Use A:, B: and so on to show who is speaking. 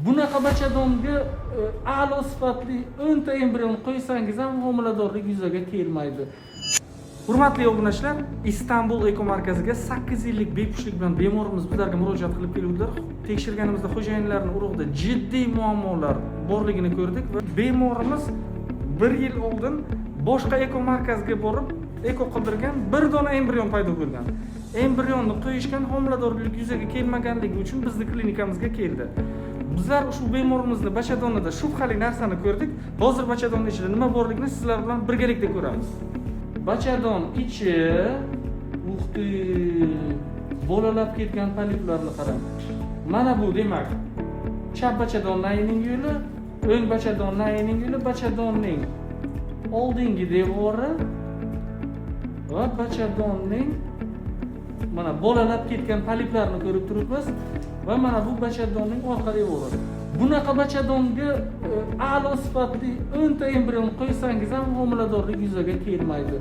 A: Bunaqa bachadonga a'lo sifatli 10 ta embrion qo'ysangiz ham, homiladorlik yuzaga kelmaydi. Hurmatli obunachilar, Istanbul eko markaziga 8 yillik bepushtlik bilan bemorimiz bizlarga murojaat qilib keluvdilar. Tekshirganimizda xo'jayinlarning urug'ida jiddiy muammolar borligini ko'rdik va bemorimiz bir yil oldin boshqa eko markazga borib eko qildirgan, bir dona embrion paydo bo'lgan. Embrionni qo'yishgan, homiladorlik yuzaga kelmaganligi uchun bizni klinikamizga keldi. Bizlar ushbu bemorimizni bachadonida shubhali narsani ko'rdik. Hozir bachadonni ichida nima borligini sizlar bilan birgalikda ko'ramiz. Bachadon ichi, ух ты, bolalab ketgan poliplarni qarang. Mana bu, demak, chap bachadon nayining yo'li, o'ng bachadon nayining yo'li, bachadonning oldingi devori va bachadonning mana bolalab ketgan poliplarni ko'rib turibmiz va mana bu bachadonning orqa devori. Bunaqa bachadonga a'lo sifatli 10 ta embrion qo'ysangiz ham, homiladorlik yuzaga kelmaydi.